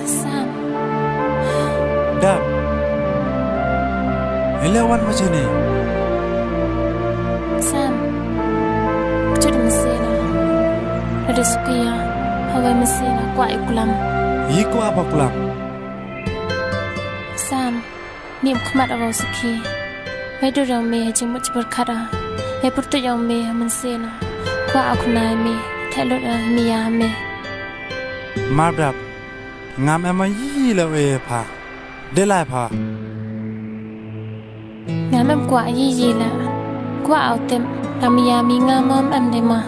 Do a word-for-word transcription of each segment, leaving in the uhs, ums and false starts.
Sam. Dap. Ila wan ma chini. Sam. Kchut masena. Lada suki ya. Hawai masena kwah i kulam. Yi kwah ba kulam. Sam. Nim khmat aba suki. Bai dur yong me jingmut jibur khata. Bai purtut yong me masena. Kwah a khuna me. Thai lut a me ya me. Mardap. Ngam em a yi la we pha. De lai pha. Ngam em kwah yi yi la. Kwah au tem. Lam ya mi ngam am em de ma.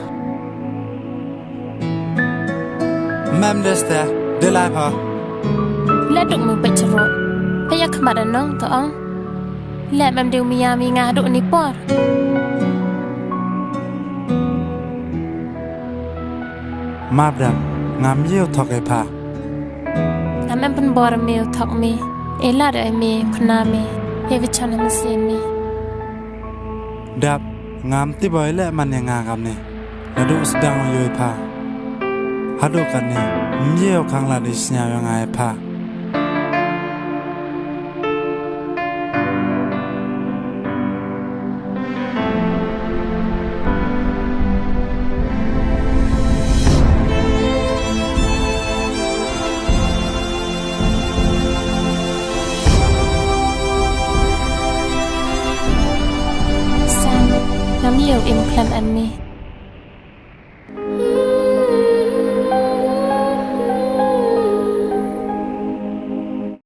Mem de ste. De lai pha. Le duk mu pecharot. Pe ya khmat anong to ong. Le mem de mi ya mi nga duk ni por. Map dang, ngam ïew thok ïa pha. Ngam em pynbor me u thok me. Ïa lad ïa me, khna me. Ïa vichon ha mynsiem me. Dap, ngam tip ïa leh man ïa nga kam ne. Naduh sdang ïa pha. Haduh katne, ym ïew khang lad ïa sñiaw ïa nga ïa pha. Sam, ngam ïew im khlem em me.